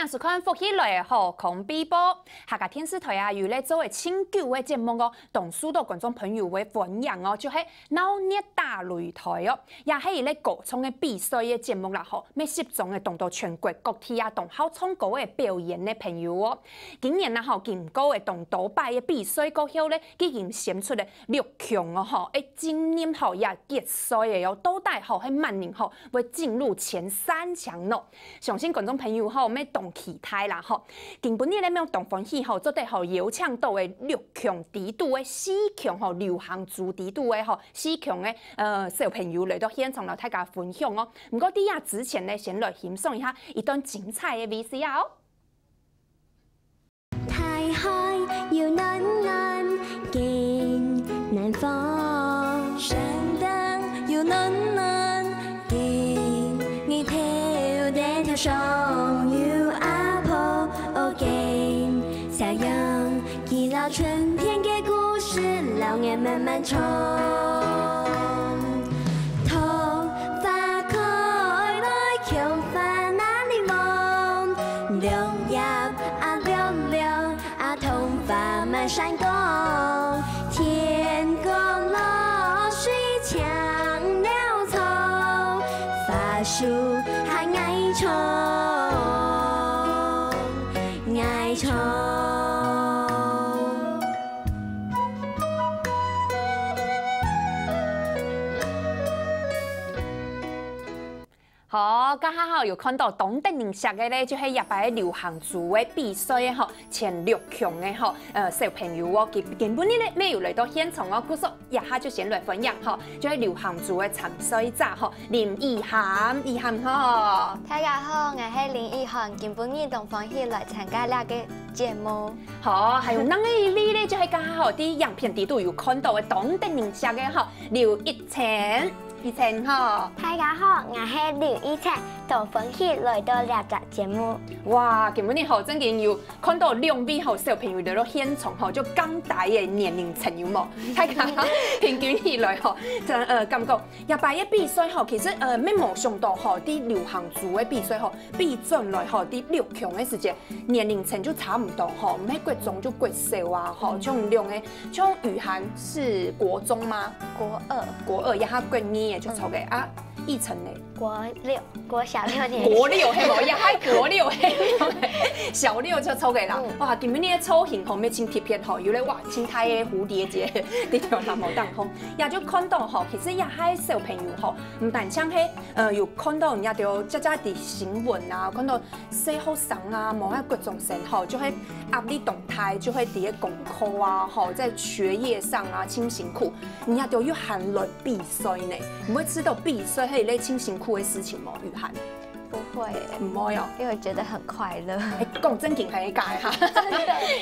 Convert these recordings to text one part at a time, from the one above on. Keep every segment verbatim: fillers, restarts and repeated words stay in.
收看福氣來了好康備報，客家電視台啊，有咧做个盡久个節目哦，當受到觀眾朋友个歡迎哦，就係《鬧熱打擂台》哦，也係一个歌唱个比賽个節目啦吼，乜集中个當多全國各地啊，當好唱歌个表演个朋友哦。今年啊吼，經過个當多擺个比賽過後咧，已經選出了六強哦吼，誒，今年吼也決賽个哦，到底吼係麼人吼會進入前三強呢？ 相信觀眾朋友吼，乜當期待啦吼。今晡日咧，乜當歡喜吼，做得吼邀請到个六強底肚个四強吼，流行組底肚个吼，四強个，呃，小朋友來到現場摎大家分享哦。毋過在這之前呢，先來欣賞一下一段精彩个V C R哦。 大海有暖暖，更南方。山頂有暖暖，更日頭在頭上。有阿婆，更小羊，佢摎春天个故事，摎𠊎慢慢唱。 桐花開來，瓊花哪裡忘？綠葉啊綠綠啊，桐花滿山崗。天公落水淨了草，花樹還愛唱，愛唱。 好，這下吼有看到當得人惜个咧，就係這擺个流行組个比賽个吼，前六強个吼，呃，小朋友哦，今今晡日咧，乜有來到現場哦，故所這下就先來歡迎吼，就係流行組个參賽者吼，林奕涵，奕涵吼。大家好，𠊎係林奕涵，今晡日當歡喜來參加這个節目。好，還有另外一位咧，就係這下吼，在影片底肚有看到个當得人惜个吼，劉奕晨。 奕晨吼。大家好，𠊎係劉奕晨，當歡喜來到這隻節目。哇，今晡日吼，正經有看到兩位吼小朋友來到現場吼，就當大个年齡層有無？大家平均起來吼，真，呃，感覺這擺个比賽吼，其實，呃，乜無想到吼，在流行組个比賽吼，比轉來吼，在六強个時節，年齡層就差毋多吼，毋係國中就國小啊吼，嗯。像兩个 像雨涵是國中嗎？國二。國二，這下國二个就著个啊。奕晨呢？國六，國小六年級。國六係無？這下國六係無？小六就著个啦。嗯。哇，今晡日个造型吼，乜盡特別吼，有咧哇，盡大个蝴蝶結，這條藍毛當紅。也就看到吼，其實這下小朋友吼，毋單淨係，呃，有看到人家就佳佳的新聞啊，看到 細學生啊，無愛國中生吼，就會壓力當大，就會在該功課啊，吼，在學業上啊，盡辛苦。人家都有閒來比賽呢，你會知道比賽係一類盡辛苦个事情無，雨涵？不會耶，毋會哦。因為我覺得很快樂。哎，講正經還係假的哈？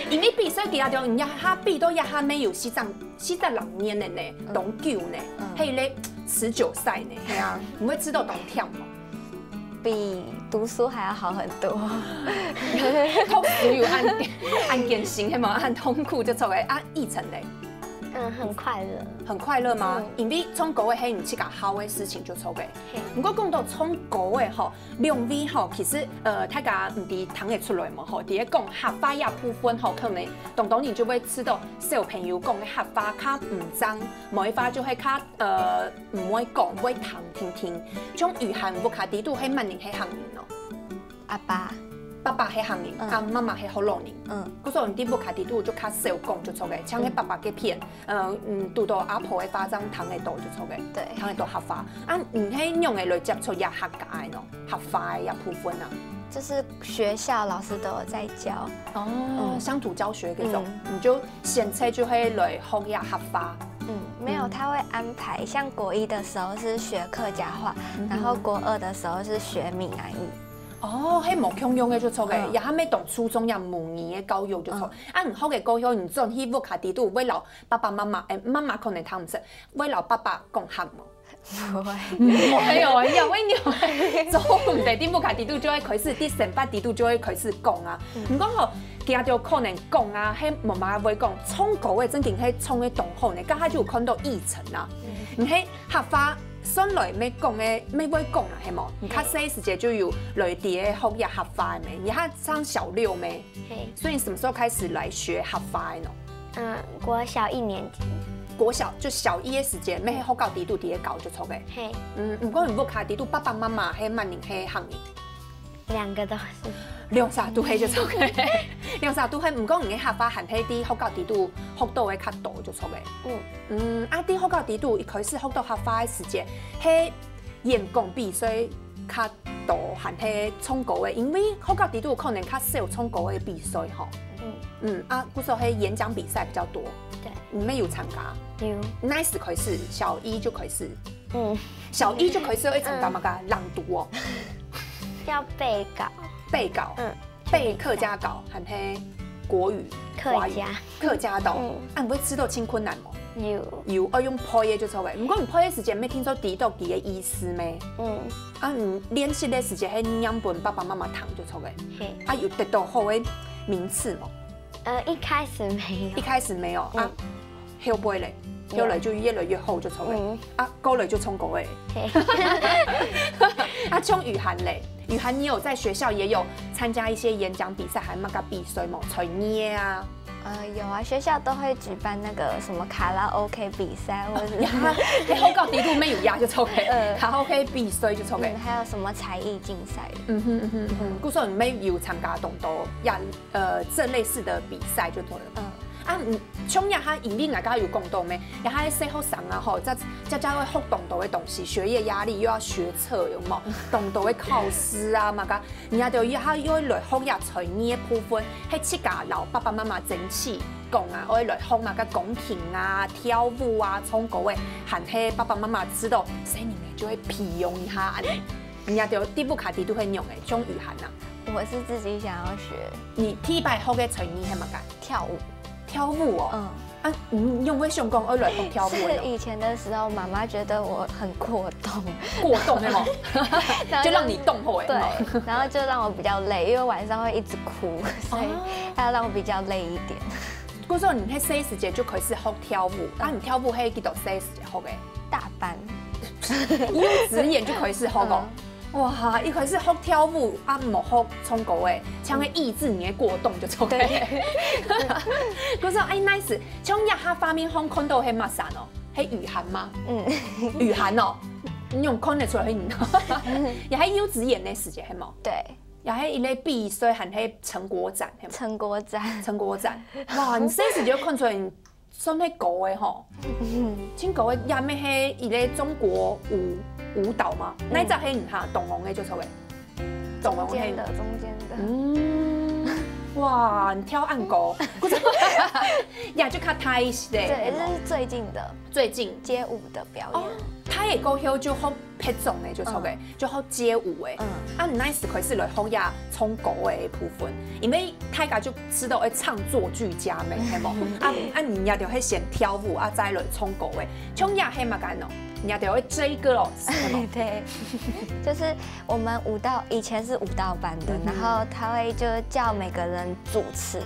因為比賽底下就，人家他比到一下沒有西藏，西藏兩年的呢，當久呢，嗯。還有咧持久賽呢，係啊，你會知道當忝無？ 比讀書還要好很多。讀書有恁，恁艱辛，係無？恁痛苦就著个。啊，奕晨咧？嗯，很快樂。很快樂嗎？嗯。因為唱歌个係你自家好个事情就著个。嘿。毋過講到唱歌个吼，兩位吼，其實，呃，大家毋知聽得出來無吼，在該講客話這部分吼，可能當多人就會知道小朋友講个客話較毋正，無个話就會較，呃， 毋會講，會聽定定。像雨涵屋下底肚係麼人係客人哦？阿爸。爸爸係客人，嗯。啊，媽媽係學老人。嗯。故所你在屋下底肚就較少講就著个，像係爸爸該片，嗯。呃，嗯，堵到阿婆个話正聽得到就著个，對。聽得到客話。啊，你係仰仔來接觸這客家个呢？客話个這部分啊？就是學校老師都有在教。哦，嗯。鄉土教學該種，嗯。你就先生就會來學這客話。 嗯，沒有，嗯。他會安排，像國一的時候是學客家話，嗯哼。然後國二的時候是學閩南語。哦，係無共樣个就著个，嗯。也還無當注重這母語个教育就著。嗯。啊，你學个過後，你轉去屋下底肚，會摎爸爸媽媽，誒，媽媽可能聽毋識，會摎爸爸講客無？不會。毋會哦，你會，你會，做毋得，在屋下底肚就會開始，在生活底肚就會開始講啊。嗯。毋過吼， 佢就可能講啊，係媽媽會講，唱歌个正經係唱个當好呢，這下就有看到奕晨啊。嗯。你係客話算來乜講个，乜會講啦，係無？你較細个時節就有來這个學這客話个咩？你還上小六咩？嘿，所以你什麼時候開始來學客話个呢？嗯，國小一年級，國小就小一个時節，乜係學校裡肚這个教就著个。嘿，嗯，毋過你屋下裡肚爸爸媽媽係麼人係客人？兩個都是。兩儕都係就著个，兩儕都係。毋過你个客話還係在學校裡肚學到个較多就著个。嗯，嗯，啊，在學校裡肚一開始學到客話个時節，係演講比賽較多，還係唱歌个？因為學校裡肚可能較少唱歌个比賽吼。嗯，嗯，啊，故所係演講比賽比較多。對，你乜有參加？有，哪時開始？小一就開始。嗯，小一就開始有參加麼个？朗讀哦，要背稿，背稿，嗯，背客家稿還係國語、客華語家，客家的哦。嗯啊，你會試著盡困難無？有，有，愛用背个就著个。毋過你背个時節，乜聽說知道佢个意思咩？嗯，啊，你練習个時節，係念分爸爸媽媽聽就著个。嘿，啊，有得到好个名次無？呃，一開始沒有，一開始沒有啊，後背咧，有後來就越來越好就著个。嗯，啊，過來就唱歌个。嘿，啊，像雨涵咧，雨涵，你有在學校也有參加一些演講比賽，還有麼个比賽無？才藝啊，呃，有啊，學校都會舉辦那個什麼卡拉OK比賽，或者是呀，欸，學校裡肚乜有呀，就著个，嗯卡拉OK比賽就著个。嗯，還有什麼才藝競賽的，嗯哼嗯哼嗯哼，故所你乜有參加當多呀，呃，這類似的比賽就著了。嗯，啊，嗯，像這下因為大家有講到咩，這下細學生啊吼，這這這會學當多个東西，學業壓力又要學測，有無？當多个考試啊，麼个，你也就這下又來學這才藝个部分，係自家摎爸爸媽媽爭取講啊，愛來學麼个鋼琴啊、跳舞啊、唱歌个，還係爸爸媽媽知道，細人仔就會培養一下恁呢。你也就在屋下裡肚係仰仔，像雨涵啊。我是自己想要學你第一擺學个才藝係麼个？跳舞，跳舞哦。嗯，啊，你仰會想講愛來學跳舞个呢？是以前的時候，媽媽覺得我很過動，過動係無？然後就讓你動好欸。對，然後就讓我比較累，因為晚上會一直哭，所以哦要讓我比較累一點。故所你係細時節就開始學跳舞，啊，你跳舞係幾多歲時節學个？大班，幼稚園就開始學哦。哇，一開始學跳舞啊，無學唱歌欸，像个抑制你个過動就著个。對。故所，欸，nice，像這下畫面上看到係麼儕哦？係雨涵嗎？嗯，雨涵哦，你仰看得出來係你？也係幼稚園个時節係無？對，也係一個比賽，還係成果展係無？成果展，成果展。哇，你細時就看出來你算係高个吼，真高个，也乜係一個中國舞舞蹈嘛？嗯哪隻係你下當紅个就著个？當紅係中間的中間的，嗯，哇，你跳恁高，也就較大一些。對，這是最近的最近街舞的表哦演，，大个過後就學別種个就著个，就學街舞个。嗯啊，你哪時開始來學這唱歌个部分？因為大家就知道愛唱作俱佳咩，係無？啊，啊，你也就係先跳舞啊，再來唱歌个。像這係麼个呢？你也就係J Girls，係無？對，就是我們舞蹈以前是舞蹈班的，嗯哼然後他會就叫每個人主持，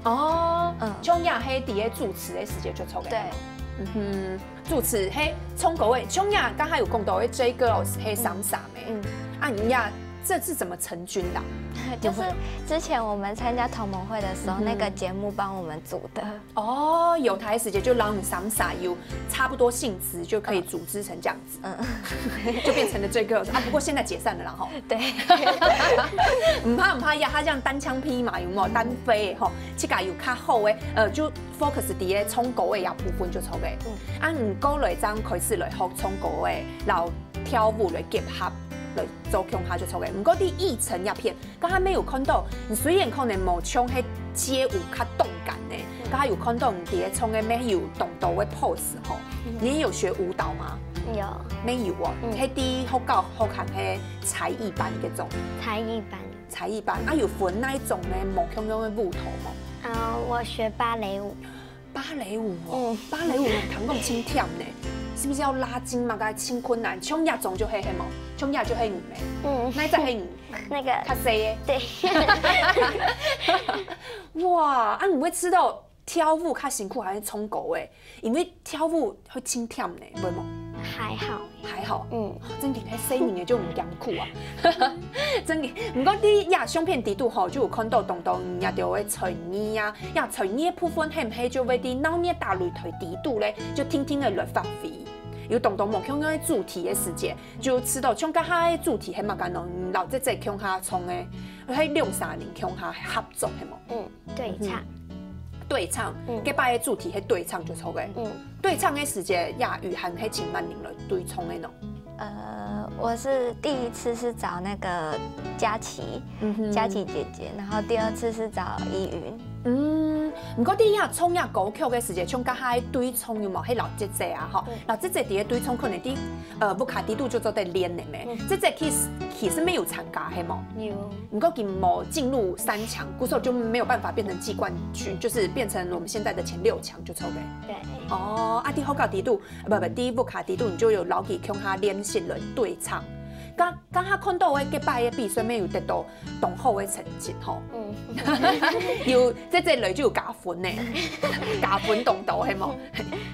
哦，嗯像這係在該主持个時節就著个。對，嗯哼，主持係唱歌个，像這剛才有講到个J Girls係三三个。嗯，啊，你呀，這是怎麼成軍的啊？就是之前我們參加同盟會的時候，嗯哼那個節目幫我們組的，哦，有台時節就讓你三三有差不多性質，就可以組織成這樣子，嗯，就變成了J Girls啊。不過現在解散了啦吼。對，毋怕毋怕呀，這下這樣單槍匹馬有無？單飛吼，自家有較好个，呃，就focus在个唱歌个這部分就著个。嗯啊，毋過來正開始來學唱歌个，然後跳舞來結合，來做共下就著个。毋過在藝城這片， 剛才乜有看到，你雖然可能無像係街舞較動感呢，剛才有看到你在唱个乜有當多个pose吼，你有學舞蹈嗎？有，乜有哦，嗯係在學校學還係才藝班該種？才藝班，才藝班啊，有分哪一種呢？無共樣个舞蹈無？呃，我學芭蕾舞，芭蕾舞哦嗯，芭蕾舞聽講真忝呢，是不是要拉筋嘛？該真困難，像這種就係係無？像這就係你咩？嗯，哪隻係你？那個較細个。對，哇，啊，你會知道跳舞較辛苦還係唱歌个？因為跳舞會真忝呢，會無？還好。還好，嗯，正經，該細人仔就毋驚苦啊。正經，毋過你這相片底肚吼，就有看到當多你這兜个才藝啊，這才藝个部分，係毋係就會在鬧熱打擂台底肚咧，就定定个來發揮？有當多無共樣个主題个時節，就知道像這下个主題係麼个呢？摎姊姊共下創个，係兩三儕共下合作，係無？嗯，對唱。對唱，嗯，該擺个主題係對唱就著个。嗯，對唱个時節，這雨涵係請麼人來對唱个呢？呃，我是第一次是找那个佳琪，嗯哼，佳琪姐姐，然后第二次是找依云。嗯，毋過你這唱這歌曲个時節，像這下个對唱有無？係摎姊姊啊，吼，摎姊姊在該對唱，可能在呃屋下底肚就做得練个咩？姊姊其實其實乜有參加，係無？有。毋過佢無進入三強，故所就沒有辦法變成季冠軍，就是變成我們現在的前六強就著个。對。哦，啊，在學校底肚，毋毋，在屋下底肚，你就有摎佢共下練習來對唱。 剛剛下看到个該擺个比賽，乜有得到當好个成績吼。嗯，有姊姊來就有加分呢，加分當多係無？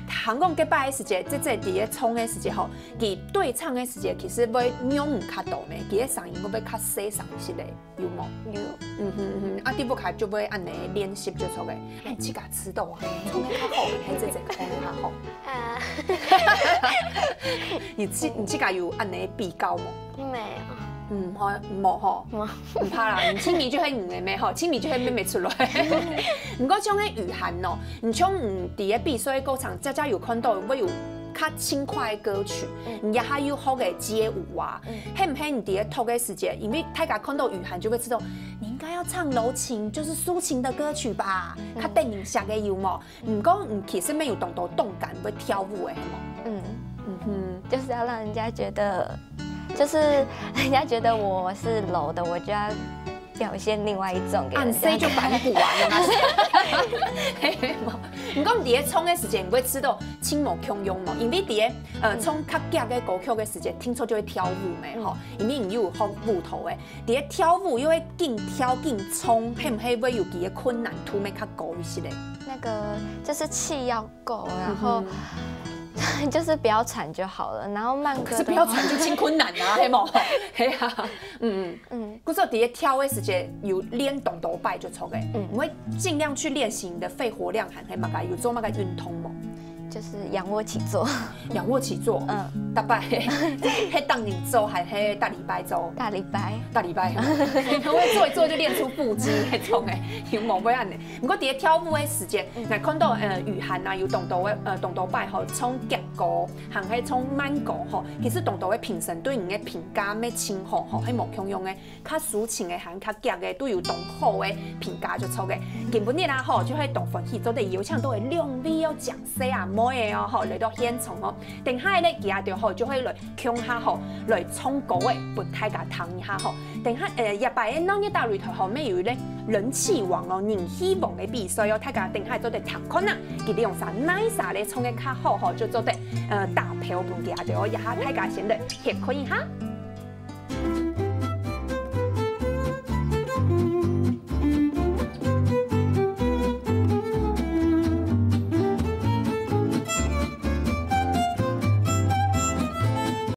聽講該擺个時節，姊姊在該唱个時節吼，佢對唱个時節其實會仰較多咩？佢个聲音會毋會較細聲一息咧？有無？有。嗯哼嗯哼，啊，在屋下就會恁仔練習就著个。哎，你自家知道啊，唱个較好，還是姊姊唱个較好？啊，你自你自家有恁仔比較無？沒有。嗯，好，無吼。毋怕啦，你清明就係你个妹吼，清明就係妹妹出來。毋過像該雨涵哦，你像你在該比賽个過程，佳佳有看到會有較輕快个歌曲，你也還有學个街舞啊，係毋係你在該讀个時節，因為大家看到雨涵就會知道，你應該要唱柔情，就是抒情的歌曲吧，較得人惜个有無？ 毋過你其實乜有當多動感會跳舞个，係無？嗯嗯哼，就是要让人家觉得，就是人家觉得我是柔的，我就要表现另外一种给人家。恁細就反骨啊，你嘛係。毋過你在該唱个時節，你會知道盡無共樣無？因為你在呃唱較遽个歌曲个時節，定著就會跳舞咩吼，因為你有學舞蹈个。 在該跳舞又會緊跳緊衝，係毋係會有佢个困難度乜較高一息咧？那个就是氣要夠，然后就是不要喘就好了，然后慢歌。可是不要喘就盡困難啊，係無？係啊，嗯嗯嗯。故所在該跳个時節有練當多擺就著个，嗯，你會盡量去練習你的肺活量，還係麼个有做麼个運動無？ 就是仰卧起坐。仰卧起坐，嗯，逐擺係逐日做還係逐禮拜做？逐禮拜。逐禮拜，會做一做就練出腹肌那種欸，有無會恁仔？毋過在該跳舞个時節，𠊎看到呃雨涵啊，有當多个呃當多擺吼，唱遽歌，還係唱慢歌吼，其實當多个評審對你个評價乜盡好吼，係無共樣个。 較抒情个還較遽个，都有當好个評價就著个。今晡日啊吼，就係當歡喜做得邀請到个兩位哦，靚婿啊妹仔哦吼，來到現場哦。等下呢，佢兜吼就會來共下吼，來唱歌仔，分大家聽一下吼。等下呃，這擺个鬧熱打擂台吼，乜有一個人氣王哦，人氣王个比賽哦，大家等下做得聽看啊，佢兩儕哪儕咧唱个較好吼，就做得呃打票分佢兜哦。這下大家先來歇睏一下。